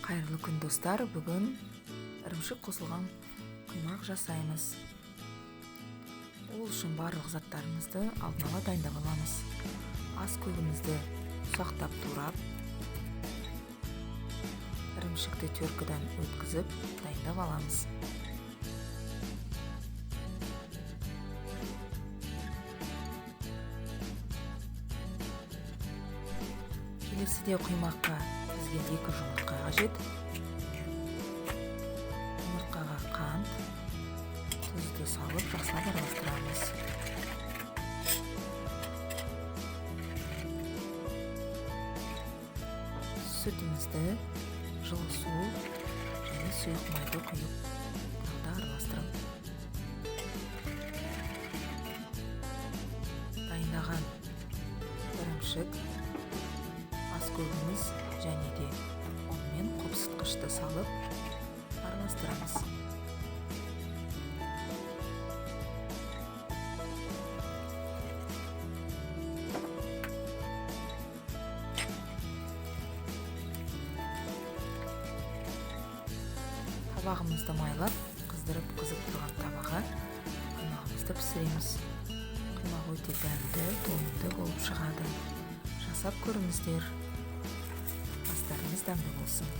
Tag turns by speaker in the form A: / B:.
A: Қайырлы күн, достар! Бүгін ірімшік қосылған құймақ жасаймыз. Ол үшін барлық заттарымызды алдын ала дайындап аламыз. Ас көгімізді ұсақтап турап, ірімшікті теркадан өткізіп дайындап аламыз. Келесіде құймаққа бізге 2 жұмыртқа қажет. Жұмыртқаға қант, тұзды салып жақсылап араластырамыз. Сүтімізді, жылы су және сұйық майды құйып тағы да араластырып, дайындаған ірімшік, ас көгіміз және де ұн мен қопсытқышты салып араластырамыз. Табағымызды майлап, қыздырып қызып тұрған табаға құймағымызды пісіреміз. Құймақ өте дәмді, тойымды болып шығады. Жасап көріңіздер. Астарыңыз дәмді болсын.